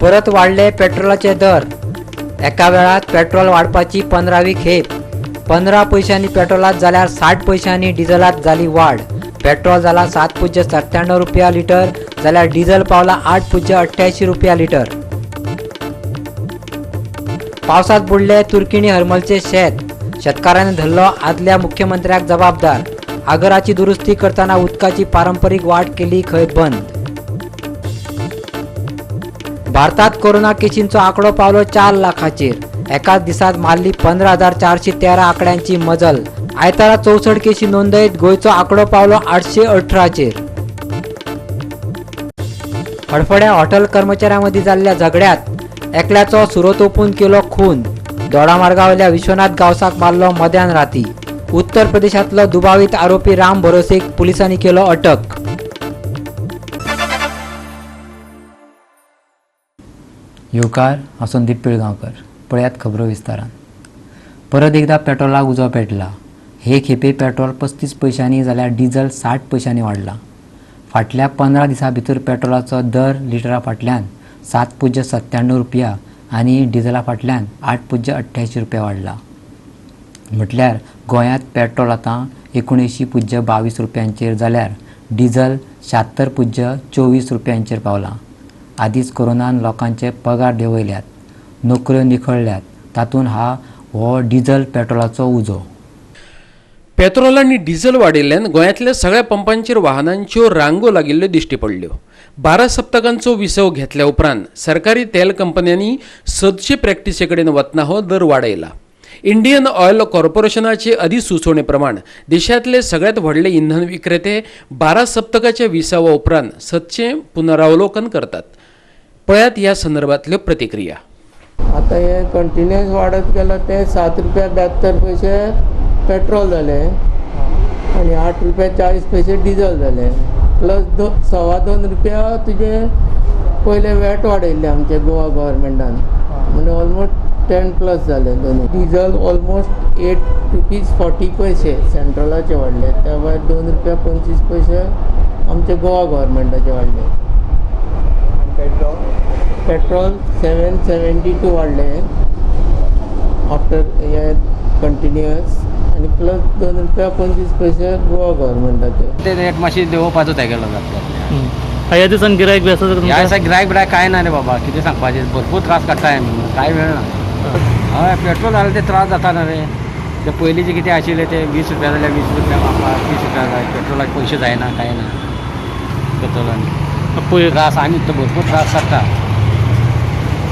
परत वाडले पेट्रोलाचे दर. एका वेळात पेट्रोल वाडपाची 15वी खेप. 15 पयशांनी पेट्रोलात जाल्यार 60 पयशांनी डिझलात जाली वाड. पेट्रोल जाला 7.97 रुपया लिटर जाल्यार डिझल पावला 8.88 रुपया लिटर. पावसात बुडले तुर्किणी हरमलचे शेत. शेतकारांनी धरलो आदल्या मुख्यमंत्र्याक जबाबदार. आगराची दुरुस्ती करतना उदकाची पारंपरीक वाट केली खंय बंद. भारतात कोरोना केशींचो आंकडो पावलो 4 लाखाचेर. एकाच दिसात मारली 15,413 आंकड्यांची मजल. आयतारा 64 केशी नोंदयत गोंयचो आंकडो पावलो 818चेर. हडफड्या हॉटेल कर्मचाऱ्यांमदीं जाल्ल्या झगड्यांत एकल्याचो सुरो तोपून केलो खून. दोडामार्गावयल्या विश्वनाथ गांवसाक मारलो मध्यान राती. उत्तर प्रदेशांतलो दुबावीत आरोपी राम भरोसेक पुलिसांनी केलो अटक. येवकार, हांव संदीप पिळगांवकर. पळयात खबरो विस्तारान. परत एकदा पेट्रोलाक उजो पेटला. हे खेपे पेट्रोल 35 पयशांनी जाल्यार डिझल 60 पयशांनी वाडला. फाटल्या 15 दिसां भितर पेट्रोलाचो दर लिटरा फाटल्यान 7.97 रुपया आनी डिझला फाटल्यान 8.88 रुपया वाडला. म्हटल्यार गोंयांत पेट्रोल आतां 79.22 रुपयांचेर जाल्यार डिझल 76.24 रुपयांचेर पावलां. आदींच कोरोनान लोकांचे पगार देंवयल्यात, नोकऱ्यो निखळ्ळ्यात, तातूंत हा हो डिझल पेट्रोलाचो उजो. पेट्रोल आनी डिझल वाडिल्ल्यान गोंयांतल्या सगळ्या पंपांचेर वाहनांच्यो रांगो लागिल्ल्यो दिश्टी पडल्यो. 12 सप्तकांचो विसव घेतल्या उपरांत सरकारी तेल कंपन्यांनी सदचे प्रॅक्टिसे कडेन वतना हो दर वाडयला. इंडियन ऑयल कॉर्पोरेशनाचे अधिसुचोवणे प्रमाण देशांतले सगळ्यात व्हडले इंधन विक्रेते 12 सप्तकाच्या विसावा उपरांत सदचें पुनरावलोकन करतात. पळयात ह्या संदर्भांतल्यो प्रतिक्रिया. आतां हें कंटिन्युअस वाडत गेलां तें 7 रुपया 72 पयशे पेट्रोल जालें आनी 8 रुपया 40 पयशे डिजल जालें, प्लस 2.25 रुपया तुजे पयले वॅट वाडयल्ले आमचे गोवा गव्हर्मेंटान, म्हणजे ऑलमोस्ट 10 प्लस जाले दोनूय. डिजल ऑलमोस्ट 8 रुपीज 40 पयशे सेंट्रलाचे वाडले, त्या भायर 2 रुपया 25 पयशे आमचे गोवा गव्हर्मेंटाचे वाडले. पेट्रोल 7.72 वाडले आफ्टर हे कंटिन्युअस आनी प्लस 2 रुपया 25 पयशे गोवा गव्हर्मेंटाचे. ते रेट मातशी देंवोवपाचो तेगेलो जातलो. ह्या दिसान गिरायक बी आसा? ह्या दिसा गिरायक बिरायक कांय ना रे बाबा, कितें सांगपाचें, भरपूर त्रास काडटा आमी, कांय वेळ ना. हय, पेट्रोल जाल्यार ते त्रास जाता ना रे. ते पयलींचे कितें आशिल्लें ते 20 रुपया जाल्यार 20 रुपया 30 रुपया जाय, पेट्रोलाक पयशे जायना कांय ना पेट्रोलान त्रास आनी तो भरपूर त्रास काडटा.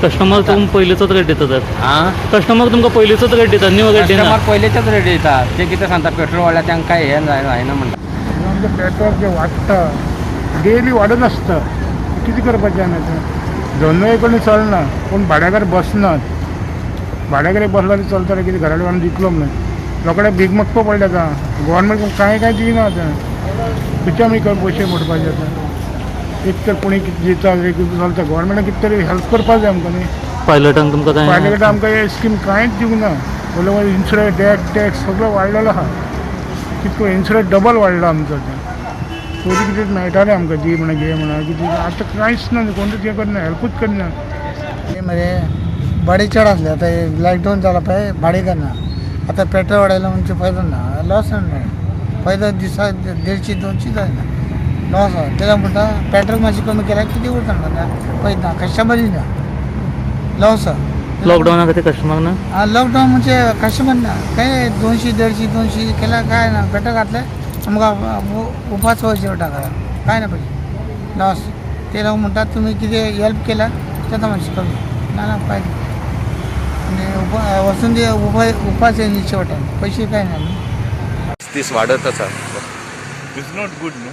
कस्टमर तुमकां पयलींचोच रेट दिता तर? आं, कस्टमर तुमकां पयलींचोच रेट दिता, न्यू रेट दिना? कस्टमर पयलींचेच रेट दिता. ते कितें सांगता पेट्रोल वाडल्यार तांकां कांय हें जायना म्हणटा. आमचें पेट्रोल जें वाडटा डेली वाडत आसता, कितें करपाचें आमी आतां? धंदो कडल्यान चलना, पूण भाड्याकार बसनात. भाड्याकार बसला तरी चलता रे, कितें घरा कडेन दितलो म्हणून लोकांक भीक मागपा पडलें आतां. गव्हर्मेंट कांय कांय दिना आतां, खंयचे आमी पयशे मोडपाचे आतां? एक तर कोणी कितें दिता कितें चलता, गव्हर्मेंटान कितें तरी हेल्प करपाक जाय आमकां न्ही. पायलटांक तुमकां कांय? पायलटा आमकां हे स्कीम कांयच दिवंक ना. बरोबर इन्शुरन्स डॅट टॅक्स सगळो वाडलेलो आहा, कितको इन्शुरन्स डबल वाडला आमचो. आतां पयलीं कितें मेळटालें आमकां, दी म्हणा घे म्हणा कितें, आतां कांयच ना, कोणूच हें करना, हेल्पूच करना. मरे भाडें चड आसलें, आतां लॉकडावन जाला पळय भाडें करना. आतां पेट्रोल वाडयलां म्हणजे फायदो ना, लॉस ना. फायदो दिसा 150 200 जायना, लॉस आसा. तेका म्हणटा पेट्रोल मातशें कमी केल्यार कितें उरता ना, पळयत ना, कस्टमरूय ना, लॉस आसा. लॉकडावना खातीर कस्टमर ना? आं, लॉकडावन म्हणजे कस्टमर ना, काय 200 150 200 केल्यार काय ना. पेट्रोल घातलें आमकां उपास वयचें पडटा घरा, काय ना पयशे, लॉस. ते लोक म्हणटात तुमी कितें हेल्प केल्यार जाता मातशें कमी, ना पायजे आनी वचून ते उपास न्हिदचें पडटा, पयशे काय ना न्ही. दीस वाडत आसा. It's not good न्हू,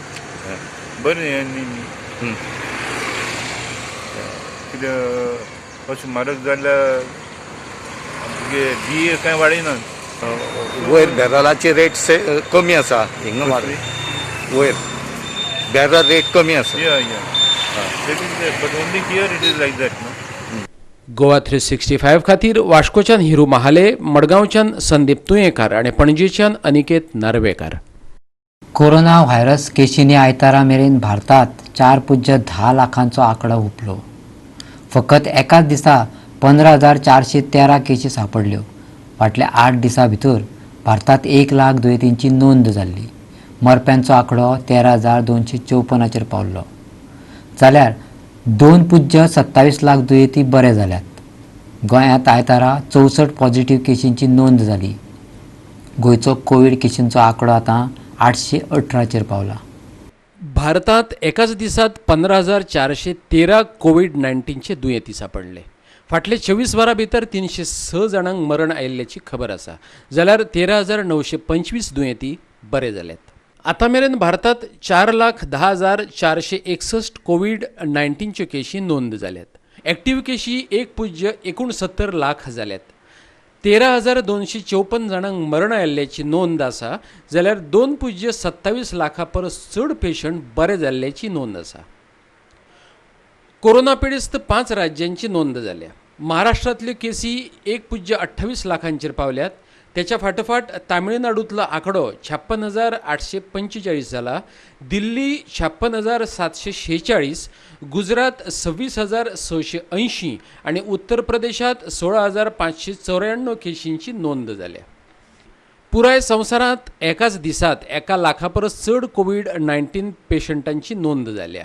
बरें हें न्ही. कितें अशें म्हारग जाल्यार तुगे बिये कांय वाडयना. वयर बॅरलाची रेट कमी आसा हिंगा, वयर बॅरल रेट कमी आसा. Yeah yeah, that is that, but only here it is like that न्हू. गोवा 365 खातीर वास्कोच्यान हिरू महाले, मडगांवच्यान संदीप तुयेंकार आनी पणजेच्यान अनिकेत नार्वेकार. कोरोना व्हायरस केशींनी आयतारा मेरेन भारतात 4.10 लाखांचो आंकडो हुपलो. फकत एकाच दिसा 15,413 केशी सांपडल्यो. फाटल्या 8 दिसां भितर भारतांत 1 लाख दुयेंतींची नोंद जाल्ली. मरप्यांचो आंकडो 13,254 पावल्लो, जाल्यार 2.27 लाख दुयेंती बरे जाल्यात. गोंयांत आयतारा 64 पॉझिटिव्ह केशींची नोंद जाली. गोंयचो कोवीड केशींचो आंकडो आतां 818 पावला. भारतांत एकाच दिसात 15,413 कोवीड-19चे दुयेंती सापडले. फाटले 24 वरां भितर 306 जाणांक मरण आयिल्ल्याची खबर आसा, जाल्यार 13,925 दुयेंती बरे जाल्यात. आतां मेरेन भारतांत 4,10,461 कोवीड-19च्यो केशी नोंद जाल्यात. एक्टिव्ह केशी 1.69 लाख जाल्यात. 13,254 जाणांक मरण आयिल्ल्याची नोंद आसा, जाल्यार 2.27 लाखां परस चड पेशंट बरे जाल्ल्याची नोंद आसा. कोरोना पिडेस्त 5 राज्यांची नोंद जाल्या. महाराष्ट्रांतल्यो केसी 1.28 लाखांचेर पावल्यात. त्याच्या फाटोफाट तामिळनाडूंतलो आंकडो 56,845 जाला, दिल्ली 56,746, गुजरात 26,680 आनी उत्तर प्रदेशांत 16,594 केशींची नोंद जाल्या. पुराय संवसारांत एकाच दिसात 1 लाखा परस चड कोवीड-19 पेशंटांची नोंद जाल्या.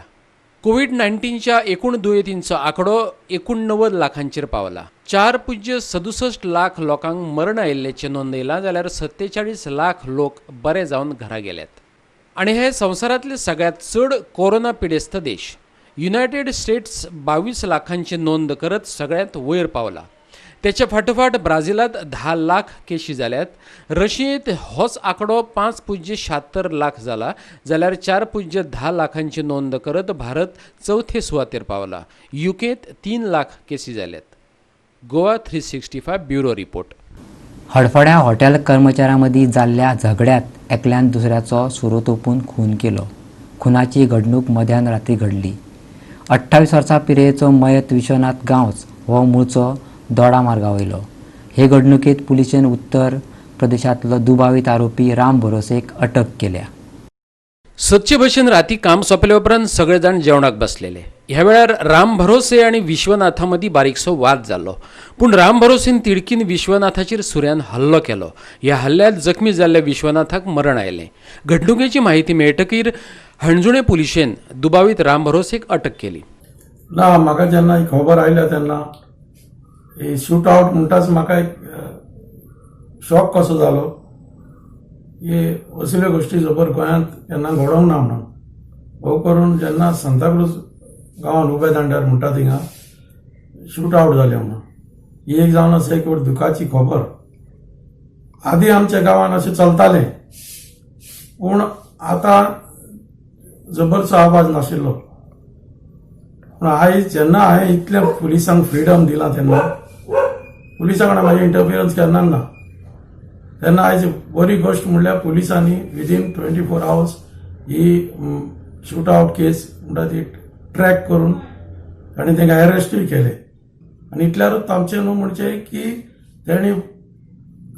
कोवीड-19च्या एकूण दुयेंतींचो आंकडो 89 लाखांचेर पावला. 4.67 लाख लोकांक मरण आयिल्ल्याचें नोंदयलां, जाल्यार 47 लाख लोक बरे जावन घरा गेल्यात. आनी हे संवसारांतले सगळ्यांत चड कोरोना पिडेस्त देश. युनायटेड स्टेट्स 22 लाखांची नोंद करत सगळ्यांत वयर पावला. त्याच्या फाटोफाट ब्राझिलांत 10 लाख केशी जाल्यात. रशियेंत होच आंकडो 5.76 लाख जाला, जाल्यार 4.10 लाखांची नोंद करत भारत चवथे सुवातेर पावला. युकेंत 3 लाख केशी जाल्यात. Goa 365 bureau report. हडफड्या hotel कर्मचाऱ्यां मदीं जाल्ल्या झगड्यांत एकल्यान दुसऱ्याचो सुरो तोपून खून केलो. खुनाची घडणूक मध्यान राती घडली. 28 वर्सां पिरायेचो मयत विश्वनाथ गांवस हो मुळचो दोडा मार्गा वयलो. हे घडणुकेंत पुलिशेन उत्तर प्रदेशांतलो दुबावीत आरोपी राम भरोसेक अटक केल्या. सदचे भशेन राती काम सोंपले उपरांत सगळे जाण जेवणाक बसलेले. ह्या वेळार राम भरोसे आनी विश्वनाथा मदीं बारीकसो वाद जाल्लो, पूण राम भरोसेन तिडकीन विश्वनाथाचेर सुऱ्यान हल्लो केलो. ह्या हल्ल्यांत जखमी जाल्ल्या विश्वनाथाक मरण आयलें. घडणुकेची म्हायती मेळटकीर हणजुणे पुलिशेन दुबावीत राम भरोसेक अटक केली. ना, म्हाका जेन्ना ही खबर आयल्या तेन्ना शूट आवट म्हणटाच म्हाका एक शॉक कसो जालो की असल्यो गोश्टी जबर गोंयांत केन्ना घडोवंक ना म्हणून. भोव करून जेन्ना सांताक्रूज गांवान उबे दांड्यार म्हणटा थिंगा शूट आवट जालें म्हणून ही एक जावन आसा एक दुखाची खबर. आदी आमच्या गांवान अशें चलतालें, पूण आतां जबरचो आवाज नाशिल्लो. पूण आयज जेन्ना हांवें इतलें पुलिसांक फ्रिडम दिलां तेन्ना पुलिसां कडेन म्हाजें इंटरफिरन्स केन्ना ना. तेन्ना आयज बरी गोश्ट म्हणल्यार पुलिसांनी विदीन 24 आवर्स ही शूट आवट केस म्हणटा ती ट्रॅक करून ताणें तांकां अरेस्टूय केले. आनी इतल्यारूच तांचें न्हू म्हणजे की तेणी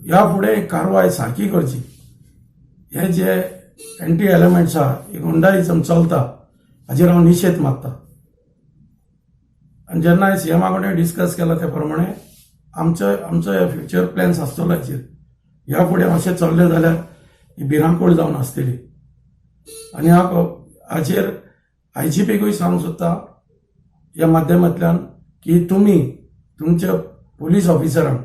ह्या फुडें कारवाय सारकी करची. हे जे एंटी एलिमेंट्स आहा, ही गुंडाइजम चलता हाजेर हांव निशेध मागता. आनी जेन्ना हांवें सीएमा कडेन डिस्कस केला त्या प्रमाणे आमचो फ्युचर प्लॅन्स आसतलो हाचेर. ह्या फुडें अशें चल्लें जाल्यार ही भिरांकूळ जावन आसतली. आनी हांव हाचेर आयजीपीकूय सांगूंक सोदता ह्या माध्यमांतल्यान की तुमी तुमच्या पुलीस ऑफिसरांक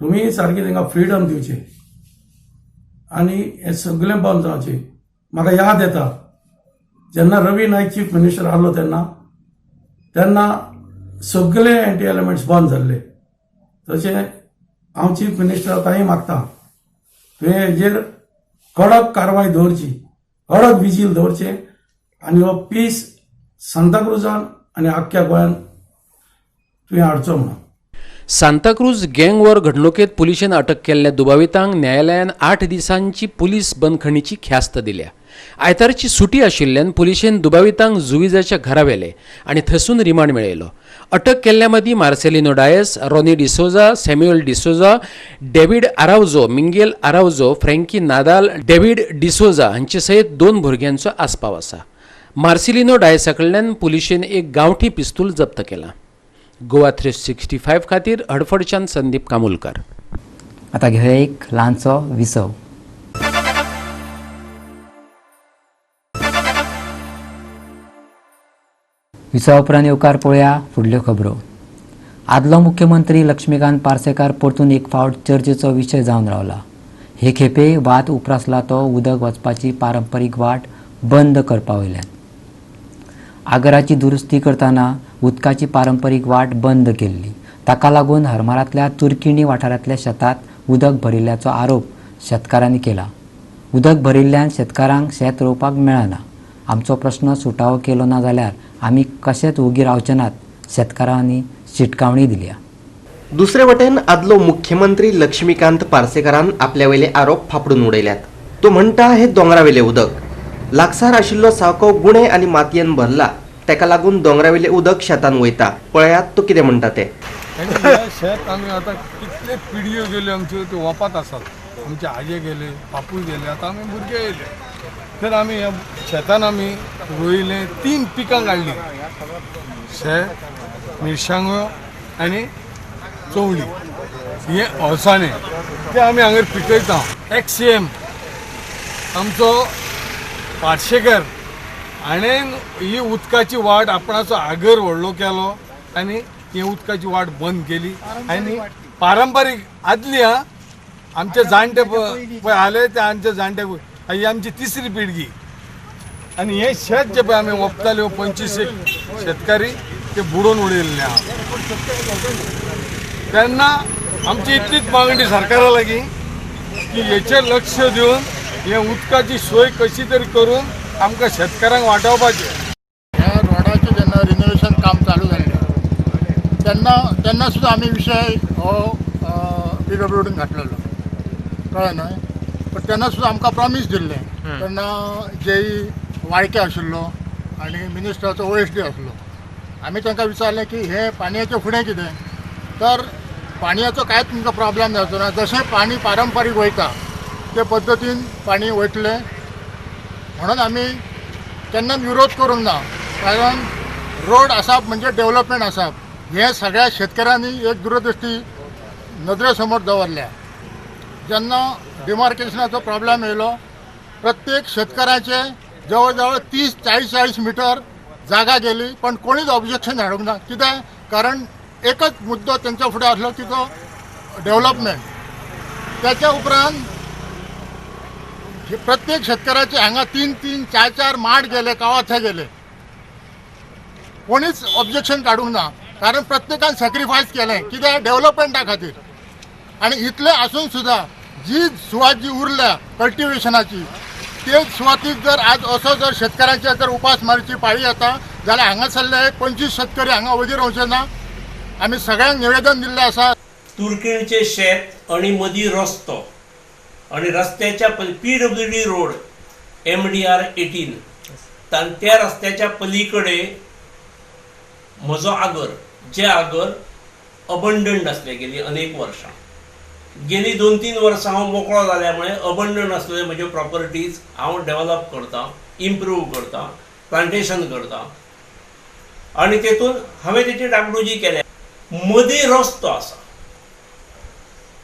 तुमी सारकी तांकां फ्रिडम दिवची आनी हें सगळें बंद जावचें. म्हाका याद येता जेन्ना रवी नायक चीफ मिनिस्टर आहलो तेन्ना तेन्ना सगळे एंटी एलिमेंट्स बंद जाल्ले. तशें हांव चीफ मिनिस्टर तांय मागता तुवें हेजेर कडक कारवाय दवरची, कडक विजील दवरचें आनी हो पीस सांताक्रुजान आनी आख्ख्या गोंयान तुवें हाडचो म्हणून. सांताक्रूज गँग वॉर घडणुकेंत पुलिशेन अटक केल्ल्या दुबावितांक न्यायालयान 8 दिसांची पुलीस बंदखणीची ख्यास्त दिल्या. आयतारची सुटी आशिल्ल्यान पुलिशेन दुबावितांक जुविजाच्या घरा व्हेले आनी थंयसून रिमांड मेळयलो. अटक केल्ल्या मदीं Marcelino Dias, Ronnie D'Souza, Samuel D'Souza, David Araujo, Mingel Araujo, Frankie Nadal, David D'Souza हांचे सयत 2भुरग्यांचो आस्पाव आसा. मार्सेलिनो डायसा कडल्यान पुलिशेन एक गांवठी पिस्तूल जप्त केलां. गोवा 365 खातीर हडफडच्यान संदीप कामुलकर. आतां घेवया एक ल्हानसो विसव. विसवा उपरांत येवकार पळोवया फुडल्यो खबरो. आदलो मुख्यमंत्री लक्ष्मीकांत पार्सेकार परतून एक फावट चर्चेचो विशय जावन रावला. हे खेपे वाद उप्रासला तो उदक वचपाची पारंपरीक वाट बंद करपा वयल्यान. आगराची दुरुस्ती करतना उदकाची पारंपरीक वाट बंद केल्ली. ताका लागून हरमलांतल्या तुर्किणी वाठारांतल्या शेतांत उदक भरिल्ल्याचो आरोप शेतकारांनी केला. उदक भरिल्ल्यान शेतकारांक शेत रोवपाक मेळना. आमचो प्रश्न सुटावो केलो ना जाल्यार आमी कशेंच ओगी रावचे नात, शेतकारांनी शिटकावणी दिल्या. दुसरे वटेन आदलो मुख्यमंत्री लक्ष्मीकांत पार्सेकारान आपल्या वयले आरोप फापडून उडयल्यात. तो म्हणटा हे दोंगरावेले उदक लागसार आशिल्लो साको गुणे आनी मातयेन भरला, तेका लागून दोंगरावेले उदक शेतान वयता. पळयात तो कितें म्हणटा ते. शेत आमी आतां कितले पिढयो गेल्यो आमच्यो त्यो वपात आसात. आमचे आजे गेले, बापूय गेले, आतां आमी भुरगे येयले. तर आमी ह्या शेतान आमी रोयले 3 पिकां काडली, शेत, मिरसांगो आनी चवळी. हे अळसाणे ते आमी हांगर पिकयता. एक्स-सी-एम आमचो पार्सेकर हाणें ही उदकाची वाट आपणाचो आगर व्हडलो केलो आनी ही उदकाची वाट बंद केली. आनी पारंपारीक आदली हा आमचे जाणटे पळय आले ते आमचे जाणटे, ही आमची 3री पिळगी. आनी हे शेत जे पळय आमी ओंपताले 25 शेतकारी ते बुडोवन उडयल्ले आहा. तेन्ना आमची इतलीच मागणी सरकारा लागीं की हेचेर लक्ष दिवन हे उदकाची सोय कशी तरी करून आमकां शेतकारांक वाटावपाचें. ह्या रोडाचें जेन्ना रिनोवेशन काम चालू जाल्लें तेन्ना तेन्ना सुद्दां आमी विशय हो पीडब्ल्यूडीन घातलेलो, कळ्ळें न्हय. पण तेन्ना सुद्दां आमकां प्रॉमीस दिल्लें. तेन्ना जेई वाळके आशिल्लो आनी मिनिस्टराचो ओएसडी आसलो. आमी तांकां विचारलें की हें पाणयाचें फुडें कितें, तर पाणयाचो कांयच तुमकां प्रॉब्लेम जावचो ना, जशें पाणी पारंपारीक वयता ते पद्दतीन पाणी वयतलें म्हणून आमी केन्नाच विरोध करूंक ना. कारण रोड आसप म्हणजे डेव्हलपमेंट आसप हें सगळ्या शेतकऱ्यांनी एक दूरदृष्टी नदरे समोर दवरल्या. जेन्ना डिमार्केशनाचो प्रॉब्लेम येयलो, प्रत्येक शेतकऱ्याचे जवळ जवळ 30, 40, 40 मिटर जागा गेली, पण कोणीच ऑब्जेक्शन हाडूंक ना. कित्याक? कारण एकच मुद्दो तेंच्या फुडें आसलो की तो डेव्हलपमेंट. त्याच्या उपरांत प्रत्येक शेतकऱ्याचे हांगा 3, 3, 4, 4 माड गेले, कावाथे गेले, कोणीच ऑब्जेक्शन काडूंक ना. कारण प्रत्येकान सॅक्रिफायस केलें कित्याक? डेव्हलपमेंटा खातीर. आनी इतलें आसून सुद्दां जी सुवात जी उरल्या कल्टिवेशनाची ते सुवातीक जर आज असो जर शेतकऱ्यांचे जर उपास मारची पाळी येता जाल्यार हांगासरले 25 शेतकरी हांगा वजीर रावचे ना. आमी सगळ्यांक निवेदन दिल्लें आसा. तुर्कीणचें शेत आनी मदीं रस्तो आनी रस्त्याच्या PWD road MDR 18 त्या रस्त्याच्या पलीकडे म्हजो आगर, जे आगर अबंडंड आसले गेली अनेक वर्सां, गेली 2-3 वर्सां हांव मोकळो जाल्या मुळे अबंडंड आसले म्हज्यो प्रॉपर्टीज हांव डेव्हलप करता, इम्प्रूव करता, प्लांटेशन करता आनी तेतून हांवें तेची डागडुजी केल्या. मदीं रस्तो आसा,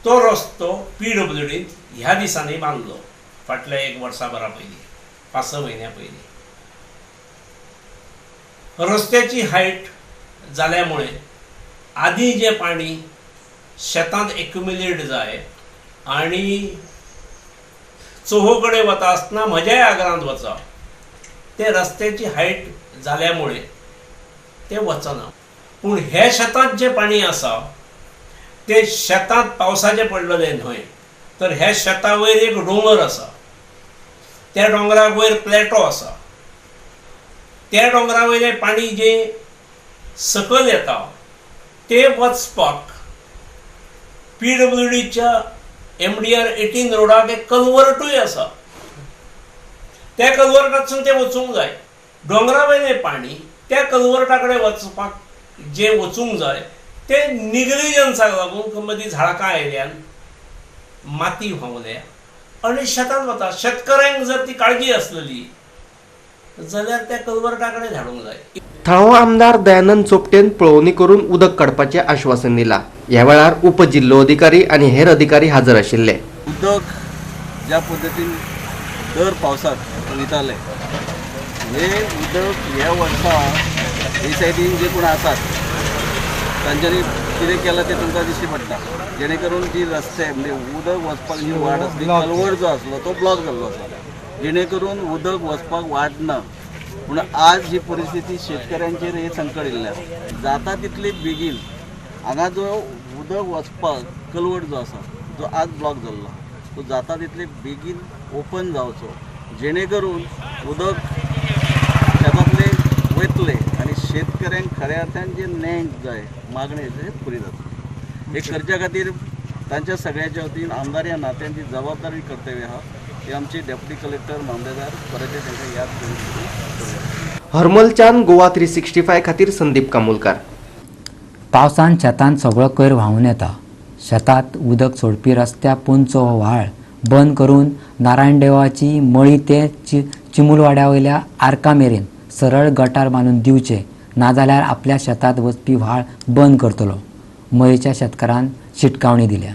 तो रस्तो PWDन ह्या दिसांनी बांदलो फाटल्या 1 वर्सा भरा पयलीं, 5-6 म्हयन्या पयलीं. रस्त्याची हायट जाल्या मुळे आदीं जें पाणी शेतांत एक्युम्युलेट जाय आनी चोहो कडेन वता आसतना म्हज्याय आगरांत वचा, ते रस्त्याची हायट जाल्या मुळे तें वचना. पूण हे शेतांत जें पाणी आसा ते शेतांत पावसाचें पडलेलें न्हय, तर ह्या शेता वयर एक दोंगर आसा, त्या दोंगरा वयर प्लॅटो आसा, त्या दोंगरा वयलें पाणी जें सकयल येता ते वचपाक PWDच्या MDR 18 रोडाक एक कल्वर्टूय आसा, त्या कल्वर्टांतसून तें वचूंक जाय. दोंगरा वयलें पाणी त्या कल्वर्टा कडेन वचपाक जें वचूंक जाय ते निग्लिजन्साक लागून मदीं झाडकां आयल्यान माती व्हांवल्या आनी शेतांत वता. शेतकऱ्यांक जर ती काळजी आसलेली जाल्यार त्या कल्वर्टा कडेन धाडूंक जाय. थळावो आमदार दयानंद चोपटेन पळोवणी करून उदक काडपाचें आश्वासन दिलां. ह्या वेळार उपजिल्लोधिकारी आनी हेर अधिकारी हजर आशिल्ले. उदक ज्या पद्दतीन दर पावसाक वयताले हे उदक ह्या वर्सा हे सायडीन जे कोण आसात तांच्यांनी कितें केलां तें तुमकां दिश्टी पडटा, जेणे करून जी रस्ते म्हणजे उदक वचपाक जी वाट आसली कलवड जो आसलो तो ब्लॉक जाल्लो आसा, जेणे करून उदक वचपाक वाट ना. पूण आज ही परिस्थिती शेतकऱ्यांचेर हे संकट येयल्लें आसा. जाता तितली बेगीन हांगा जो उदक वचपाक कलवड जो आसा जो आज ब्लॉक जाल्लो तो जाता तितले बेगीन ओपन जावचो, जेणे करून उदक शेतांतले वयतले आनी शेतकऱ्यांक खऱ्या अर्थान जे नेंक जाय मागणी ते पुरी जातली. हे करच्या खातीर तांच्या सगळ्यांच्या वतीन आमदार ह्या नात्यान जी जबाबदारी कर्तव्य आहा ती आमची डेप्युटी कलेक्टर मामलेदार परत तांकां याद करून. हरमलच्यान गोवा 365 खातीर संदीप कामुलकार. पावसान शेतांत सगळो कोयर व्हांवून येता. शेतांत उदक सोडपी रस्त्या पोंदचो हो व्हाळ बंद करून नारायण देवाची मळी ते चिमुलवाड्या वयल्या आर्का मेरेन सरळ गटार बांदून दिवचे, नाजाल्यार आपल्या शेतांत वचपी व्हाळ बंद करतलो, मयेच्या शेतकारान शिटकावणी दिल्या.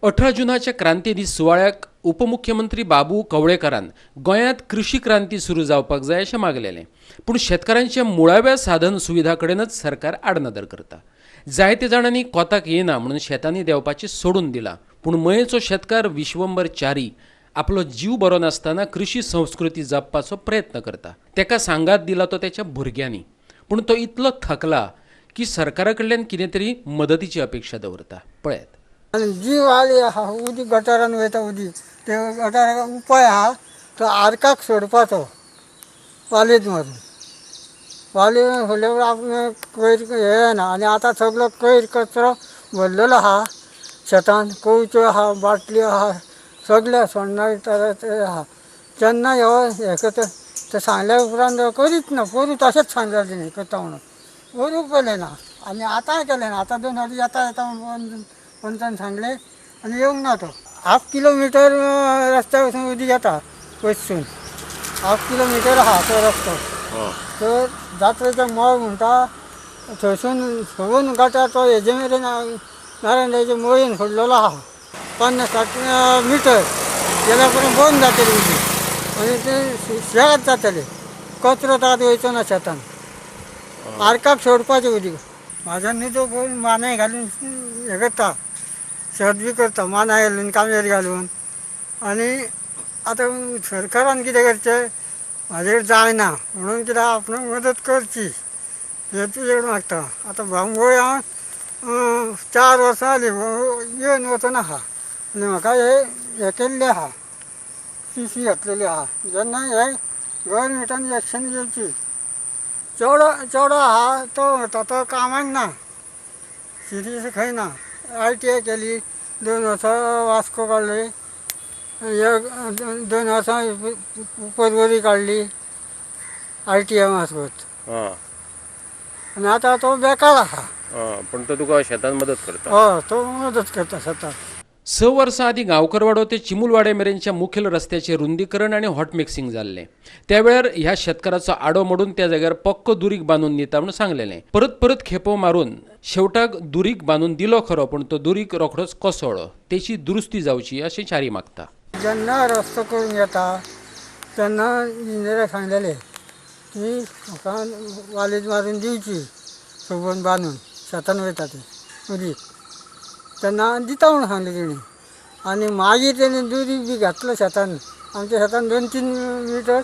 18 जुनाच्या क्रांती दीस सुवाळ्याक उपमुख्यमंत्री बाबू कवळेकरान गोंयांत कृषी क्रांती सुरू जावपाक जाय अशें मागलेलें, पूण शेतकारांच्या मुळाव्या साधन सुविधा कडेनच सरकार आडनदर करता. जायते जाणांनी कोताक येना म्हणून शेतांनी देंवपाचें सोडून दिलां, पूण मयेचो शेतकार विश्वंबर च्यारी आपलो जीव बरो नासतना कृषी संस्कृती जपपाचो प्रयत्न करता. तेका सांगात दिला तो त्याच्या भुरग्यांनी, पूण तो इतलो थकला की सरकारा कडल्यान कितें तरी मदतीची अपेक्षा दवरता. पळयात. आनी जी वाली आहा उदीक गटारान वयता उदीक ते गटाराक उपाय आहा तो आर्काक सोडपाचो वालीद मारून वाली सोडल्या उपरांत कोयर हें येना. आनी आतां सगलो कोयर कचरो भरलेलो आहा शेतान, कोवच्यो आहा, बाटल्यो आहा, सगळे सोण्णां ते आहा. तेन्ना ह्यो हें करता ते सांगल्या उपरांत करीत ना, पोरूं तशेंच सांगलें तेणी करता म्हणून, पोरूं केलें ना आनी आतांय केलें ना. आतां 2 फावटी येता येता म्हणून पंचान सांगलें आनी येवंक ना तो. 1/2 किलोमिटर रस्त्या वचून उदीक येता पयसून, 1/2 किलोमिटर आहा तो रस्तो. तर जात्रेचें मळ म्हणटा थंयसून सोडून गटार तो हेजे मेरेन नारायण मळीन सोडलेलो आहा 50-60 मिटर गेल्या उपरांत बंद जातलें उदीक आनी तें शेत जातलें, कचरो ताका वयचो ना शेतान, आर्काक सोडपाचें उदीक. म्हाज्या न्ही तो मानाय घालून हें करता, शेत बी करता मानाय घालून कामेर घालून. आनी आतां सरकारान कितें करचें म्हाजे कडेन जायना म्हणून कितें आपणाक मदत करची हें तुजे कडेन मागता. आतां बांबोळे हांव 4 वर्सां जालीं येवन वचून आहा आनी म्हाका हें केल्लें आहा, सी घातलेली आहा. जेन्ना हें गव्हर्मेंटान एक्शन घेवची. चेडो चेडो आहा तो म्हणटा तो कामाक ना, सिरियस खंय ना. ITI केली, 2 वर्सां वास्को काडली, 2 वर्सां पर्वरी काडली ITI वास्कोत. आनी आतां तो बेकार आहा. पण तो तुका शेतान मदत करता? हय, तो मदत करता शेतान. 6 वर्सां आदीं गांवकरवाडो ते चिमुलवाडे मेरेनच्या मुखेल रस्त्याचें रुंदीकरण आनी हॉट मिक्सिंग जाल्लें. त्या वेळार ह्या शेतकाराचो आडो मोडून त्या जाग्यार पक्को दुरीग बांदून दिता म्हणून सांगलेलें. परत परत खेपो मारून शेवटाक दुरीग बांदून दिलो खरो, पूण तो दुरीग रोखडोच कोसळ्ळो. तेची दुरुस्ती जावची अशें च्यारी मागता. जेन्ना रस्तो करून येता तेन्ना इंजिनियराक सांगलेलें की म्हाका वालीद मारून दिवची सोबून बांदून शेतान वयता ती उदीक, तेन्ना दिता म्हणून सांगलें तेणी. आनी मागीर तेणी दुरीग बी घातलो शेतान, आमच्या शेतान 2-3 मिटर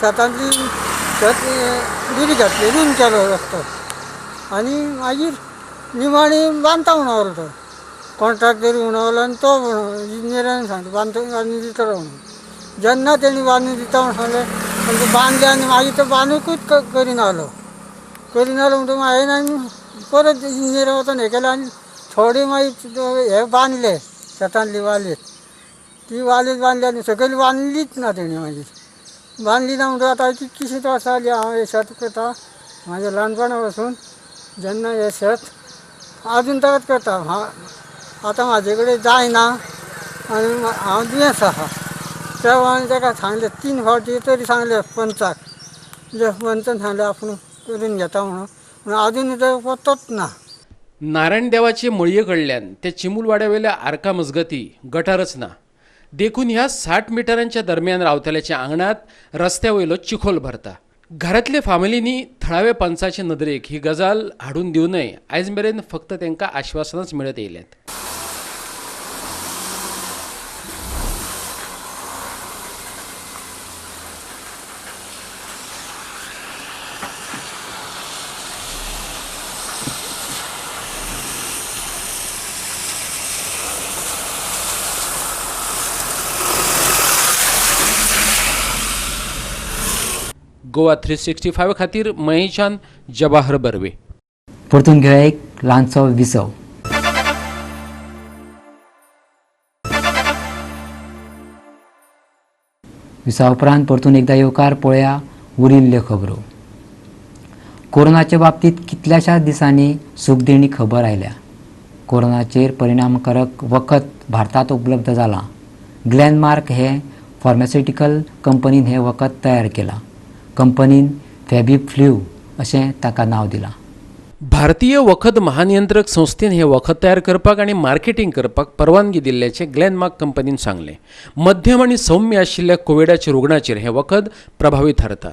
शेतांतली शेत दुरीग घातली, रूम केलो रस्तो. आनी मागीर निमाणी बांदता म्हणून तो कॉन्ट्रॅक्टर म्हणून आनी तो इंजिनियरान सांगता बांदता आनी दितलो म्हणून. जेन्ना तेणी बांदून दिता म्हणून सांगलें आनी तो बांदले आनी मागीर तो बांदूकूच करिना जालो, करिना जालो म्हणटकच हांवें आनी परत इंजिनियर वचून हें केलें आनी थोडी मागीर हे बांदले शेतांतली वालीद, ती वालीद बांदली आनी सकयल बांदलीच ना तेणी. मागीर बांदली ना म्हणटकच आतां कितकीशींच वर्सां जालीं हांव हें शेत करता म्हाज्या ल्हानपणा पासून. जेन्ना हें शेत आजून तकच करता आतां म्हाजे कडेन जायना आनी हांव दुयेंस आहा. त्या प्रमाणे ताका सांगलें 3 फावटी तरी सांगलें पंचाक जसवंतान सांगलें आपूण करून घेता म्हणून, पूण आजून तो पत्तोच ना. नारायण देवाचे मळये कडल्यान ते चिमुलवाड्यावेल्या आर्का मजगती गटारच ना, देखून ह्या 60 मिटरांच्या दरम्यान रावतल्याच्या आंगणात रस्त्या वयलो चिखोल भरता. घरांतले फामिलींनी थळावे पंचाचे नदरेक ही गजाल हाडून दिवं नये आयज मेरेन फक्त तांकां आश्वासनाच मेळत येयल्यात. गोवा 365 खातीर महेशान जवाहर बर्वे. परतून घेवया एक ल्हानसो विसव. विसा उपरांत परतून एकदा येवकार पळया उरिल्ल्यो खबरो. कोरोनाचे बाबतींत कितल्याशाच दिसांनी सुखदिणी खबर आयल्या. कोरोनाचेर परिणामकारक वखद भारतांत उपलब्ध जालां. ग्लॅनमार्क हे फार्मास्युटिकल कंपनीन हें वखद तयार केलां. कंपनीन फॅबीफ्ल्यू अशें ताका नांव दिलां. भारतीय वखद महानियंत्रक संस्थेन हे वखद तयार करपाक आनी मार्केटींग करपाक परवानगी दिल्ल्याचें ग्लॅनमार्क कंपनीन सांगलें. मध्यम आनी सौम्य आशिल्ल्या कोविडाच्या रुग्णाचेर हें वखद प्रभावी थारता.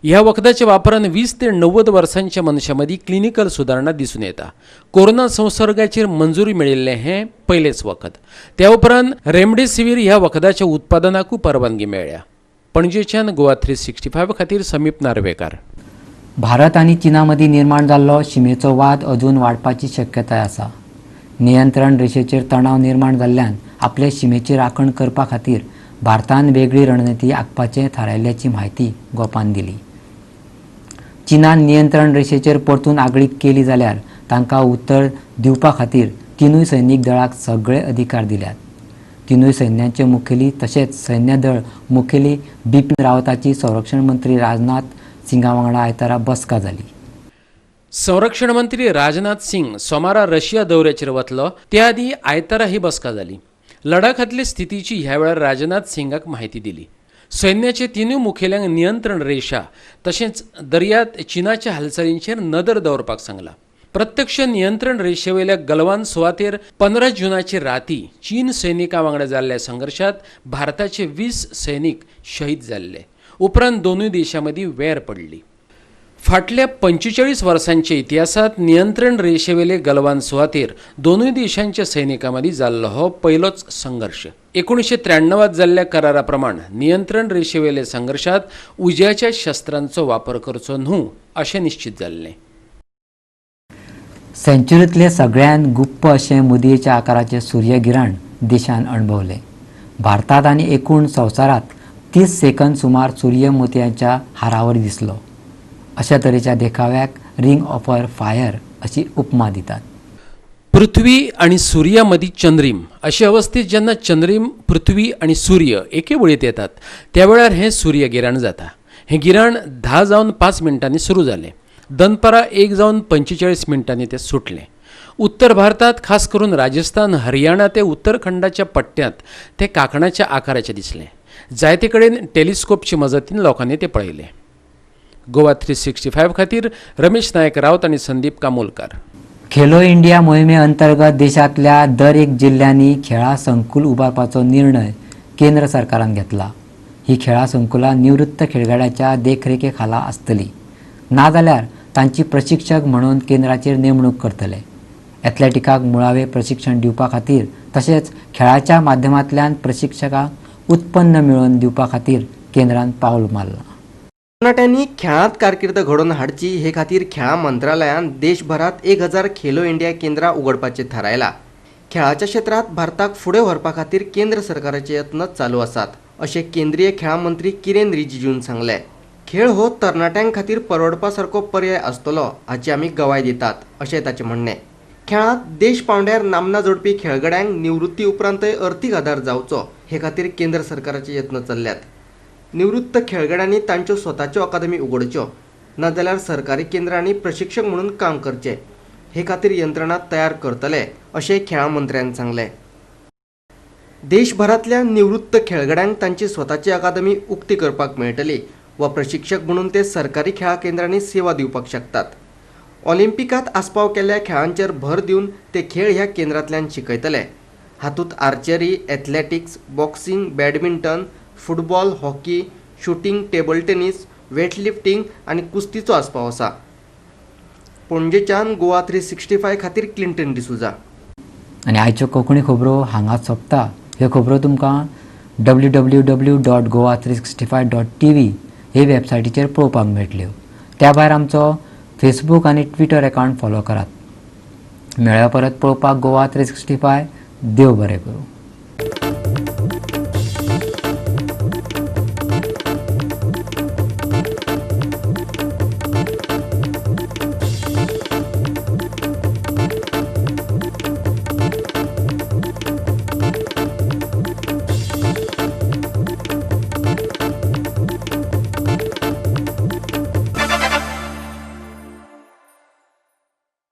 ह्या वखदाच्या वापरान 20 ते 90 वर्सांच्या मनशां मदीं क्लिनिकल सुदारणा दिसून येता. कोरोना संसर्गाचेर मंजुरी मेळिल्लें हें पयलेंच वखद. त्या उपरांत रेमडेसिवीर ह्या वखदाच्या उत्पादनाकूय परवानगी मेळ्ळ्या. पणजेच्यान गोवा 365 खातीर समीप नार्वेकार. भारत आनी चीना मदीं निर्माण जाल्लो शिमेचो वाद अजून वाडपाची शक्यताय आसा. नियंत्रण रेशेचेर तणाव निर्माण जाल्ल्यान आपले शिमेची राखण करपा खातीर भारतान वेगळी रणनिती आंखपाचें थारायल्ल्याची म्हायती गोपान दिली. चीनान नियंत्रण रेशेचेर परतून आगळीक केली जाल्यार तांकां उत्तर दिवपा खातीर तिनूय सैनीक दळाक सगळे अधिकार दिल्यात. तिनूय सैन्याचे मुखेली तशेंच सैन्य दळ मुखेली बिपीन रावताची संरक्षण मंत्री राजनाथ सिंगा वांगडा आयतारा बसका जाली. संरक्षण मंत्री राजनाथ सिंग सोमारा रशिया दौऱ्याचेर वतलो त्या आदी आयतारा ही बसका जाली. लडाखांतले स्थितीची ह्या वेळार राजनाथ सिंगाक म्हायती दिली. सैन्याचे तिनूय मुखेल्यांक नियंत्रण रेशा तशेंच दर्यांत चीनाच्या हालचालींचेर नदर दवरपाक सांगला. प्रत्यक्ष नियंत्रण रेशेवेल्या गलवान सुवातेर 15 जुनाचे राती चीन सैनिकां वांगडा जाल्ल्या संघर्शात भारताचे 20 सैनिक शहीद जाल्ले. उपरांत दोनूय देशां मदीं वेर पडली. फाटल्या 45 वर्सांच्या इतिहासांत नियंत्रण रेशेवेले गलवान सुवातेर दोनूय देशांच्या सैनिकां मदीं जाल्लो हो पयलोच संघर्श. 1993 जाल्ल्या करारा प्रमाण नियंत्रण रेशेवेले संघर्शात उज्याच्या शस्त्रांचो वापर करचो न्हू अशें निश्चित जाल्लें. सेंच्युरींतले सगळ्यांत गुप्प अशें मुदयेच्या आकाराचें सूर्यगिराण देशान अणभवलें. भारतांत आनी एकूण संवसारांत 30 सेकंद सुमार सूर्य मोतयांच्या हारावर दिसलो. अशा तरेच्या देखाव्याक रिंग ऑफ फायर अशी उपमा दितात. पृथ्वी आनी सूर्या मदीं चंद्रीम अशे अवस्थेत जेन्ना चंद्रीम पृथ्वी आनी सूर्य एके वळींत येतात त्या वेळार हें सूर्यगिराण जाता. हें गिराण 10:05 सुरू जालें. दनपारां 1:45 तें सुटलें. उत्तर भारतांत खास करून राजस्थान, हरियाणा ते उत्तराखंडाच्या पट्ट्यांत तें कांकणाच्या आकाराचें दिसलें. जायते कडेन टेलिस्कोपचे मजतीन लोकांनी तें पळयलें. गोवा 365 खातीर रमेश नायक रावत आनी संदीप कामोलकार. खेलो इंडिया मोहिमे अंतर्गत देशांतल्या दर एक जिल्ल्यांनी खेळां संकुल उबारपाचो निर्णय केंद्र सरकारान घेतला. ही खेळां संकुलां निवृत्त खेळगड्यांच्या देखरेखे खाला आसतली, नाजाल्यार तांची प्रशिक्षक म्हणून केंद्राचेर नेमणूक करतले. एथलेटिकाक मुळावे प्रशिक्षण दिवपा खातीर तशेंच खेळाच्या माध्यमांतल्यान प्रशिक्षकांक उत्पन्न मेळोवन दिवपा खातीर केंद्रान पावल मारलां. तरणाट्यांनी खेळांत कारकीर्द घडोवन हाडची हे खातीर खेळां मंत्रालयान देशभरात 1000 खेलो इंडिया केंद्रां उगडपाचें थारायलां. खेळाच्या क्षेत्रांत भारताक फुडें व्हरपा खातीर केंद्र सरकाराचे यत्न चालू आसात अशें केंद्रीय खेळां मंत्री किरेन रिजिजून सांगलें. खेळ हो तरणाट्यां खातीर परवडपा सारको पर्याय आसतलो हाची आमी गवाय दितात अशें ताचें म्हणणें. खेळांत देश पांवड्यार नामना जोडपी खेळगड्यांक निवृत्ती उपरांतय अर्थीक आदार जावचो हे खातीर केंद्र सरकाराचे यत्न चल्ल्यात. निवृत्त खेळगड्यांनी तांच्यो स्वताच्यो अकादमी उगडच्यो, नाजाल्यार सरकारी केंद्रांनी प्रशिक्षक म्हणून काम करचें हे खातीर यंत्रणा तयार करतले अशें खेळां मंत्र्यान सांगलें. देशभरांतल्या निवृत्त खेळगड्यांक तांची स्वताची अकादमी उक्ती करपाक मेळटली वा प्रशिक्षक म्हणून ते सरकारी खेळां केंद्रांनी सेवा दिवपाक शकतात. ऑलिम्पिकांत आस्पाव केल्ल्या खेळांचेर भर दिवन ते खेळ ह्या केंद्रांतल्यान शिकयतले. हातूंत archery, athletics, boxing, badminton, football, hockey, shooting, table tennis, weightlifting आनी कुस्तीचो आस्पाव आसा. पणजेच्यान गोवा 365 खातीर क्लिंटन डिसुजा. आनी आयच्यो कोंकणी खबरो हांगाच सोंपता. ह्यो खबरो तुमकां www.goa365.tv हे वेबसायटीचेर पळोवपाक मेळटल्यो. त्या भायर आमचो फेसबूक आनी ट्विटर अकावंट फॉलो करात. मेळया परत पळोवपाक गोवा 365. देव बरें करूं.